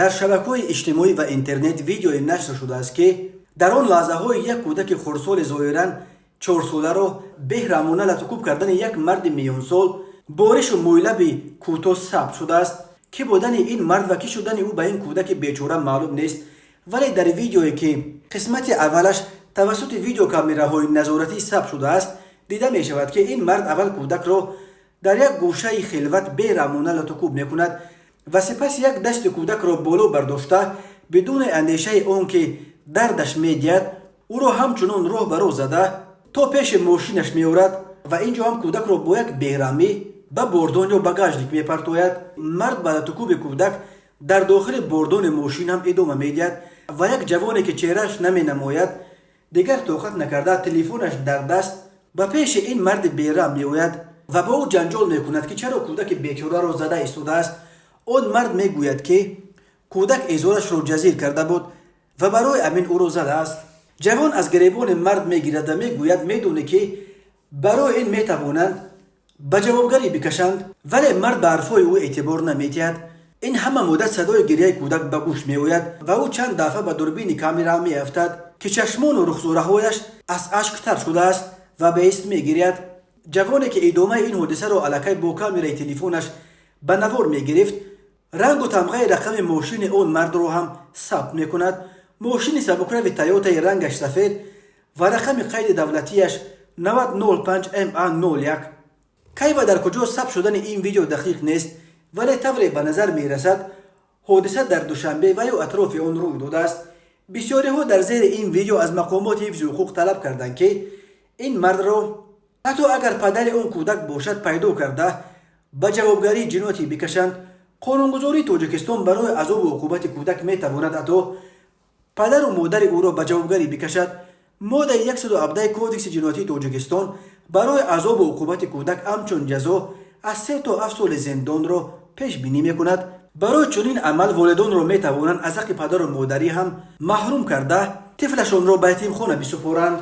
Дар шабакаҳои иҷтимоӣ ва интернет видеое нашр шудааст, ки дар он лаҳзаҳои як кӯдаки хурдсоли зоҳиран 4-соларо беҳраҳмона латукӯб кардани як марди миёнсол бо ришу мӯйлаби кӯтоҳ сабт шудааст. Кӣ будани ин мард ва кӣ шудани ӯ ба ин кӯдаки бечора маълум нест, вале дар видеое, ки қисмати аввалаш тавассути видеокамераҳои назоратӣ сабт шудааст, дида мешавад, ки ин мард аввал кӯдакро дар як гӯшаи хилват бераҳмона латукӯб мекунад ва сипас як дасти кӯдакро боло бардошта, бидуни андешаи он ки дардаш медиҳад, ӯро ҳамчунон роҳ ба роҳ зада то пеши мошинаш меорад ва ин ҷо ҳам кӯдакро бо як бераҳмӣ ба бордон ё багажник мепартояд. Мард ба латукӯби кӯдак дар дохили бордони мошин ҳам идома медиҳад ва як ҷавоне, ки чеҳрааш наменамояд, дигар тоқат накарда, телефонаш дар даст ба пеши ин марди бераҳм меояд ва ба ӯ ҷанҷол мекунад, ки чаро кӯдаки бечораро зада истодааст. Он мард мегӯяд, ки кӯдак эзорашро ҷазир карда буд ва барои ҳамин ӯро задааст. Ҷавон аз гиребони мард мегирад ва мегӯяд: «Медонӣ, ки барои ин метавонанд ба ҷавобгарӣ бикашанд». Вале мард ба ҳарфҳои ӯ эътибор намедиҳад. Ин ҳама муддат садои гирияи кӯдак ба гӯш меояд ва ӯ чанд дафъа ба дурбини камера меафтад, ки чашмону рухсораҳояш аз ашк тар шудааст ва беист мегиряд. Ҷавоне, ки идомаи ин ҳодисаро аллакай бо камераи телефонаш ба навор мегирифт, рангу тамғаи рақами мошини он мардро ҳам сабт мекунад: мошини сабукрави Тойотаи рангаш сафед ва рақами қайди давлатияш 905 ма 01. Кай ва дар куҷо сабт шудани ин видео дақиқ нест, вале тавре ба назар мерасад, ҳодиса дар Душанбе ва ё атрофи он рӯй додааст. Бисёриҳо дар зери ин видео аз мақомоти ҳифзи ҳуқуқ талаб карданд, ки ин мардро, ҳатто агар падари он кӯдак бошад, пайдо карда, ба ҷавобгарии ҷиноятӣ бикашанд. Қонунгузории Тоҷикистон барои азобу уқубати кӯдак метавонад ҳатто падару модари ӯро ба ҷавобгарӣ бикашад. Моддаи 117 Кодекси ҷиноятии Тоҷикистон барои азобу уқубати кӯдак ҳамчун ҷазо аз 3 то 7 соли зиндонро пешбинӣ мекунад. Барои чунин амал волидонро метавонанд аз ҳаққи падару модарӣ ҳам маҳрум карда, тифлашонро ба ятимхона бисупоранд.